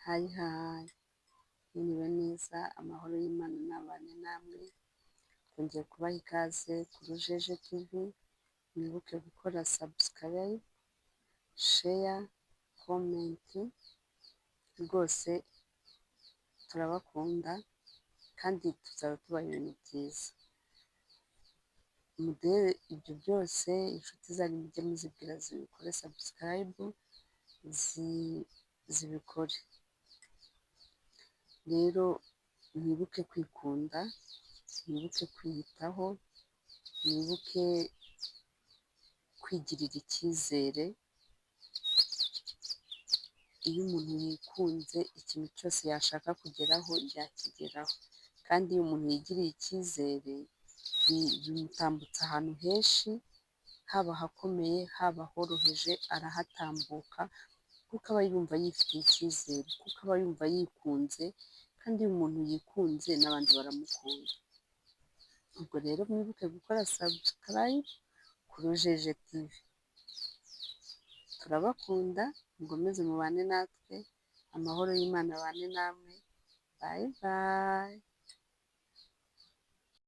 Hi hi, mwiriwe neza, amahoro y'Imana nabane namwe, twongeye kubaha ikaze kuri Rujeje TV, mwibuke gukora subscribe, share, comment, rwose turabakunda kandi tuzaba tubaha ibintu byiza. Muduhe ibyo byose, inshuti zanyu mujye muzibwira zibikore subscribe, zibikore. Rero mwibuke kwikunda, mwibuke kwiyitaho, mwibuke kwigirira icyizere. Iyo umuntu yikunze, ikintu cyose yashaka kugeraho yakigeraho, kandi iyo umuntu yigiriye icyizere bimutambutsa ahantu henshi, haba ahakomeye, haba ahoroheje, arahatambuka kuko aba yumva yifitiye icyizere, kuko aba yumva yikunze, kandi iyo umuntu yikunze n'abandi baramukunda. Ubwo rero mwibuke gukora subscribe kuri Rujeje TV. Turabakunda, mukomeze mubane natwe, amahoro y'Imana abane namwe, bye bye.